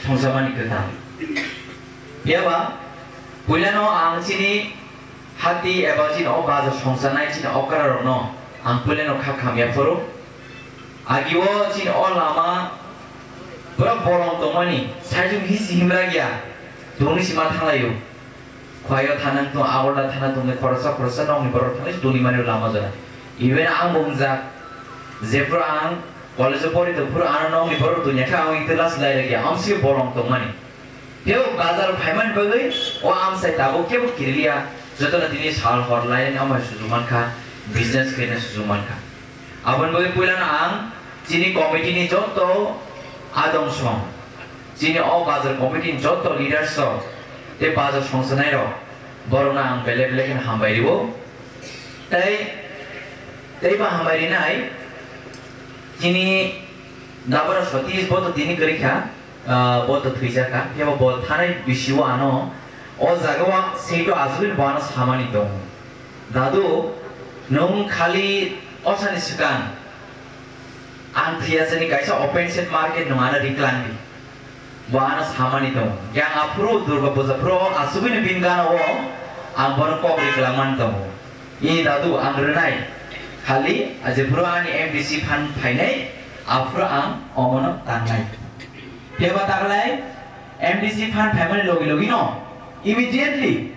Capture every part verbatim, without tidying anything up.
Songsamani kwthang. Phiya ba, puilano ang chini hati eba chini o bazar songsanai chini okra rokno ang puilano kha khamya phuru. Agi o chini o lama pura bolong tongmani, saijung hisi himra ya, tungni sima thanglaio. Khwai o thana tong, Agartala thana tongni khoroksa khoroksa nokni borok thangwi tuni mani lama jora. Even ang bo wngjak, jephru ang college o pori tong phuru ano nokni borok tongya kha, ang itula swlai rwgya, amsio bolong tongmani. Tei o bazar phaimani bagwi o amsai tabuk kebo kiriliya, jotono tini sal hor lainani amai sujuk mankha, business khaina sujuk mankha. Aboni bagwi puilano ang chini committee ni joto adong song, chini o bazar committee ni joto leaders rok tei bazar songsanai rok, borokno ang belai belai kheno hambai rio. Tei, tei ba hambai rinai chini Dabara Satish bo to tini kwrwi kha. Ah, bo to thwijak kha, phiya bo bo thanai bisio ano o jaga o seito asugwi bo ano samani tongo, "Dadu, nwng khali osani swkang ang thwiyasani kaisa open set market nwng ano riklang di." Bo ano samani tongo, yang aphuru Durga Puja phuru o asugwini bini gana o ang bono kok riklangmani tongo. I dadu ang rwnai, khali aje phuru ani M D C fund phainai, aphuru ang omono tangnai. Phiya ba taklai M D C fund phaimani logi logi no immediately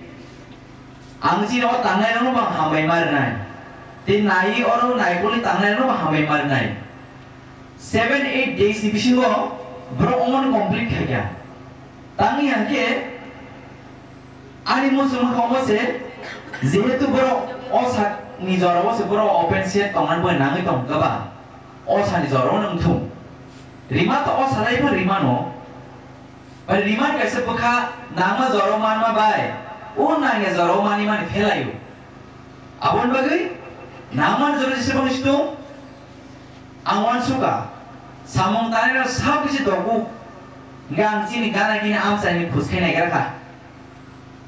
ang chini o tangnai rokno bang hambai ma rwnai. Tei nai oro naikolni tangnai rokno bang hambai ma rwnai. Seven eight days ni bisingo borok omono complete khaikha. Tangwi hangkhe ani muchung kha omo se, jehetu borok o sakni jorao se borok open set tongna bo nangwi tong kha ba, o sani jorao nwng thung. Rima to o salai pha rima no. Bai rima kaisa bwkha nangma jorao manma bai, o nangya jorao mani mani phelaio. Aboni bagwi nangmani jorao jesa bangsi tong. Ang uansukha, samung tanai rok sak bisi dogo, hingkhe ang chini gana gini amchaini khus khai naigra kha.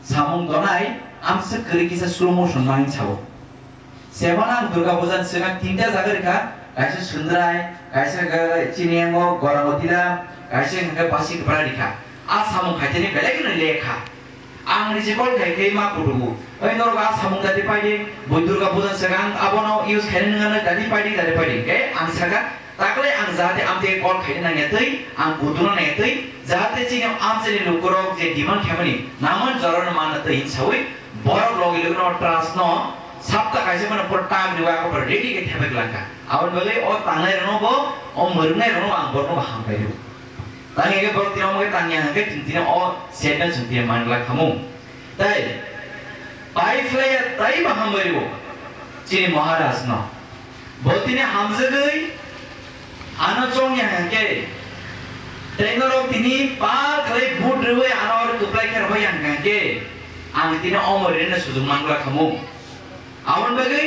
Samung tonai amswk kwrwi kisa slow motion ma hwn sao. Sebo ang Durga Puja ni swkang tinta jaga rikha, kaisa Sundrai, kaisa hwnkhe chini yango Gorangotila, kaisa hwnkhe Basi Kwpra rikha. A samung khaitani belai kheno lekha. Ang ni je call khai khai ma kutubu. Oi norok a samung dati paidi, bui Durga Puja swkang abono use khaina nangani dati paidi, dati paidi. Hwnkhe ang saka, takle ang jahate amtwi call khaina nangya twi, ang kutung nangya twi, jahate chini amchaini lukurok je demand khaimani, nangman jorano manna twi hinsawi, borok logi logi no trust no, sapta kaisa mano pura tag riwa ako pura ready khe thepai langkha. Aboni bagwi o tangnai rokno bo, o mwrwngnai rokno ang borokno bo hambai rw. Tang hingke borok tini omo khe tangya hingke chwng tini o statement chwng tini man glak khamu. Tei pai phlaiya tei bo hambai rwo chini Maharaj no. Bo tini hamjagwi ano chongya hingke tei norok tini pal khlai vote rwwi ano oro kwplai khe rohor yang hingke ang tini omo rina sujuk man glak khamu. Aboni bagwi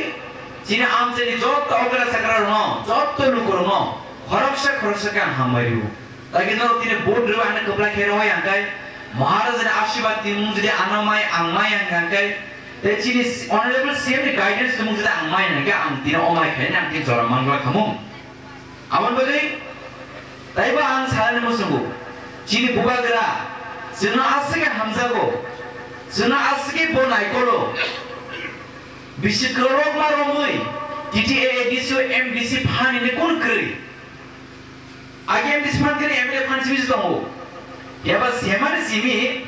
chini amchaini joto okra chakra rokno, joto lukurokno khoroksa khoroksa khe ang hambai rwo. Tagi norok tini vote rwwi ano kwplai khe rohor yang khe, Maharaj ni ashirbad tini mung jodi ano mai ang mai ang yang khe, tei chini Honorable C M ni guidance tini mung jodi ang mai ang khe, ang tini o mai khe ang tini jora mangla khamu. Aboni bagwi taibo ang salani muchungo, chini bubagra chwngno aswk khe hamjago, chwngno aswk khe bo naikolo, bisi kwrwrok ma romwi T T A, A D C o, M D C phan hwnwi kun kwrwi. Age M D C phan kwrwi M L A phan simi se tongo. Eba semani simi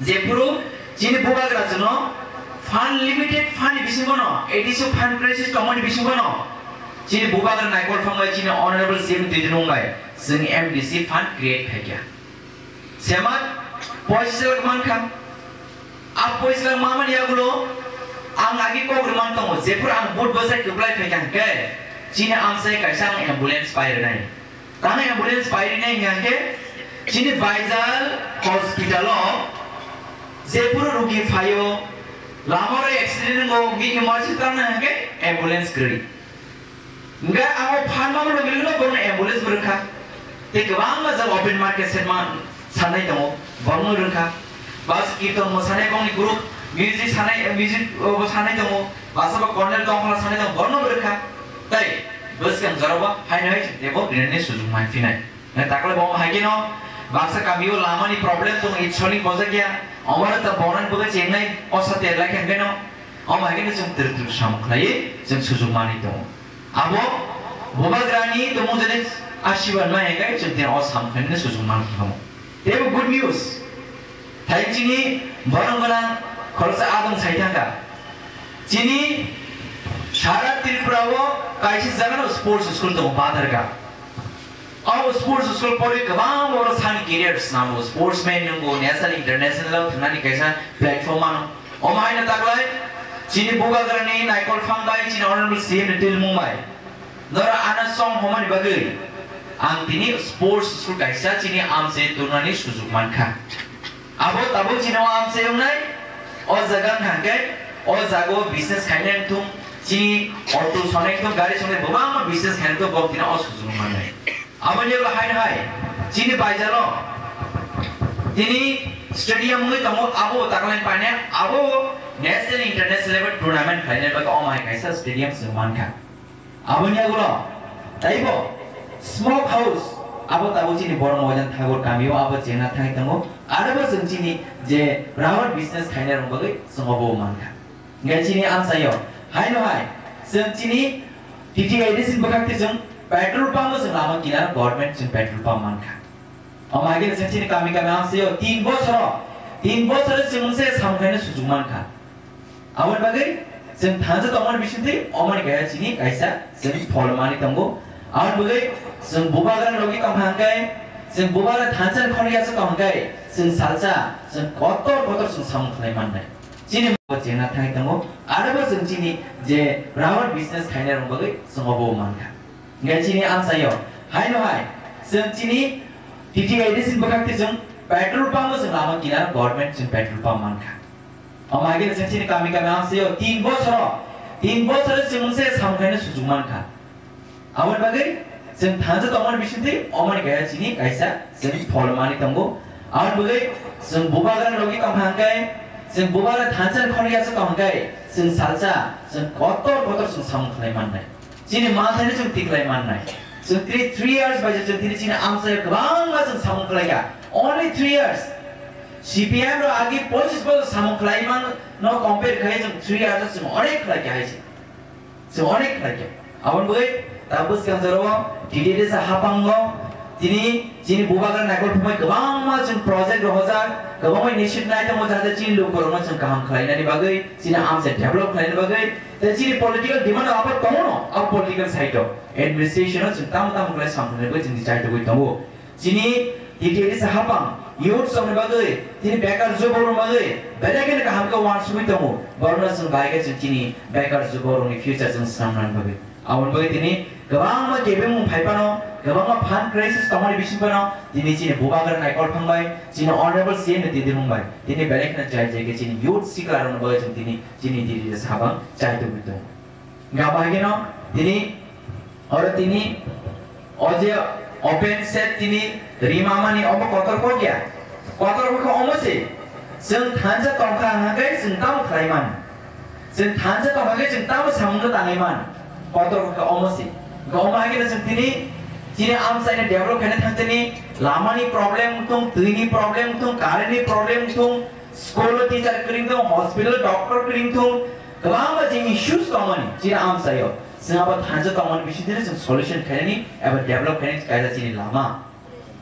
Jephuru chini bubagra chwngno fund, limited fund ni bisingo no, A D C fund crisis tongmani bisingo no, chini bubagra naikol phang bai chini Honorable C M Twijlang bai chwng M D C fund create khaikha. Semat poisa mankha. A poisa mamani yagulo ang agi kok rwman tongo, jephuru ang vote bwsai kwplai phaikha hwnkhe chini amsai kaisa ang ambulance pai rwnai. Tamo ambulance pai rwnai hwnkha hwnkhe chini Baijal hospital o jephuru rugi phaio, lama o accident wngo, hwnkhe emergency tamo hwnkhe ambulance kwrwi. Hwnkhe ang o phan mamo logi logi no bono ambulance bo rwkha. Tei kwbangma jaga open market se ma sanai tongo, bono rwkha. Bas kirton mosanai bongni group, music sanai, music bo sanai tongo, basa bo Colonel Dongphla sanai tongo, bono rwkha. Tei bwskang jorao bo haino hai tebo rinani sujuk manphinai. Na takle bo hai khe no Baksa kamio lamani problem tongo, it solving bojakya, omoro ta bonan boga chengnai, osa te lai khe hwnkhe no, omo hai khe no chwng twrwk twrwk samung khlaiwi chwng sujuk manwi tongo. Abo bubagrani tongmung jani asirwad mai hai khe chwng tini o samung khlainani sujuk manwi tongo. Teibo good news. Thai chini borok gwnang khoroksa adong sai thangkha. Chini sara Tripura o kaisa jaga no sports school tongo, Badarga. O sports school pori kwbang borok sani career swnamo, sportsman nwngo, national international o thwngnani kaisa platform ano. Omo haino taklai chini bubagrani naikol phang bai chini honorable C M ni twilmung bai. Nora ana song homani bagwi ang tini sports school kaisa chini amse turnani sujuk mankha. Abo tabuk chini o amse wngnai, o jaga wngkha hwnkhe o jaga o business khainai wngthung, chini auto sonai wngthung, gari sonai, kwbangma business khainai wngthung, bo tini o sujuk mannai. Aboni ulo haino hai chini baijalo tini stadium wngwi tongo, abo taklai paine abo national international level tournament khlainai bagwi omo hai kaisa stadium se mankha. Aboni ulo taibo smoke house abo tabuk chini borok moidan thagur kamio abo chengna thangwi tongo, arabo chwng chini je rubber business khainai rok bagwi chwng obo mankha. Hingke chini amsaio haino hai chwng chini T T A D C ni bwkhak twi chwng petrol pump o chwng lama kinar government chwng petrol pump mankha. Omo hai khe chwng chini kami kami amsaio tin bosoro, tin bosoro chwng se samung khaina sujuk mankha. Aboni bagwi chwng thansa tongmani bisingtwi omoni kaisa chini kaisa chwng phol manwi tongo. Aboni bagwi chwng bubagrani logi tongkha hwnkhe, chwng bubagrani thansa ni khorokya se tongkha hwnkhe, chwng salsa chwng kotor kotor chwng samung khlai mannai. Chini bo chengna thangwi tongo, arabo chwng chini je rubber business khainai rok bagwi chwng obo mankha. Hingke chini amsaio haino hai chwng chini T T A D C ni bwkhak twi chwng petrol pump o chwng lama kinar government chwng petrol pump mankha. Omo hai khe chwng chini kami kami amsaio tin bosoro, tin bosoro chwng se samung khaina sujuk mankha. Aboni bagwi chwng thansa tongmani bisingtwi omoni kaisa chini kaisa chwng phol manwi tongo. Aboni bagwi chwng bubagrani logi tongkha hwnkhe, chwng bubagrani thansa ni khorokya se tong hwnkhe, chwng salsa chwng kotor kotor chwng samung khlai mannai. Chini manthaino chwng tiklai mannai. Chwng three, three years bai chwng tini chini amchaio kwbangma chwng samung khlaikha. Only three years. C P M rok agi pochis bosor samung khlai man no compare khai chwng three years chwng onek khlaikha hai se. Chwng onek khlaikha. Aboni bagwi ta bwskang jorao T T A D C hapango tini chini bubagra naikol phumai kwbangma chwng project rohojak, kwbangma initiative nai tongo, jate chini lukurokno chwng kaham khlainani bagwi, chini amchai develop khlainani bagwi, tei chini political demand abo tongo no, abo political side o administration o chwng tamo tamo khlai samthangni bagwi chwng chai tugwi tongo. Chini T T A D C hapang youth rokni bagwi, chini bekar juborokni bagwi belai kheno kaham khe uansugwi tongo. Borokno chwng bai khe chwng chini bekar juborokni future chwng swnamnani bagwi. Aboni bagwi tini kwbangma kebengmung phai phano, kwbangma fund crisis tongmani bising phano, tini chini bubagra naikol thangbai, chini honorable C M ni twidirmung bai, tini belai kheno jai jai khe chini youth siklarokni bagwi chwng tini chini T T A D C hapang chai tugwi tongo. Hingke abo hai kheno tini oro tini o je open set tini rimamani omo kotor kok ya. Kotor kok khe omo se. Chwng thansa tongkha hwnkhe chwng tamo khlai man. Chwng thansa tongkha khe chwng tamo samungno tangwi man. Kotor kok khe omo se. Hingke omo hai kheno chwng tini, chini amchaini develop khaina thang tini lamani problem wngthung, twini problem wngthung, current ni problem wngthung, school o teacher kwrwng thung, hospital o doctor kwrwng thung, kwbangma je issues tongmani chini amchaio. Chwng abo thansa tongmani bisingtwi chwng solution khainani eba develop khainani kaisa chini lama.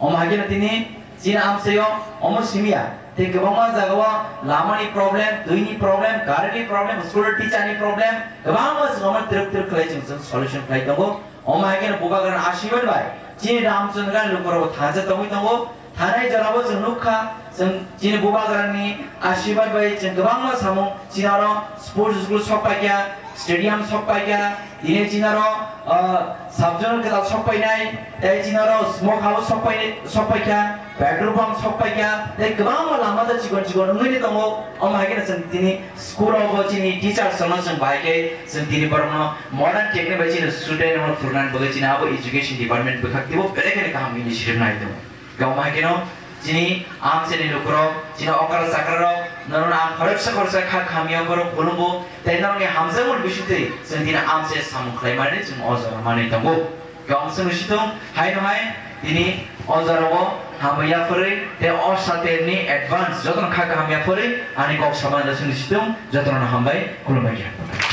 Omo hai kheno tini chini amchaio omo simiya tei kwbangma jagao lamani problem, twini problem, current ni problem, school o teacher ni problem, kwbangma chwng omo twrwk twrwk khlai chwng chwng solution khlai tongo. Omo hai kheno bubagrani asirwad bai chini Ramchandra lukurok thansa tongwi tongo. Thanai jorao chwng nukha, chwng chini bubagrani asirwad bai chwng kwbangma samung, chini oro sports school sok paikha, stadium sok paikha, tini chini oro, ah, sub-zonal kwtal sok painai, tei chini oro smoke house sok pai, sok paikha, petrol pump sok paikha, tei kwbangma lama da chikon chikon wngwi tongo. Omo hai kheno chwng tini school rogo chini teachers rokno chwng bahai khe chwng tini borokno modern technique bai chini student rokno phurunani bagwi chini abo education department bwkhak teibo belai kheno kaham initiative nai tongo. Khe omo hai kheno chini amchaini lukurok, chini okra chakrarok, norokno ang khoroksa khoroksa kha khamya borok khulumgo, tei norokni hamjakmani bisingtwi chwng tini amchai samung khlai mani chwng o jora manwi tongo. Khe omo chwngno sitong haino hai tini o jorao Hambai yaphari, te o sate ni advance, jotono kha kaham yaphari, ani kok samani jasuni situng, jotono hambai, khulumbai kha.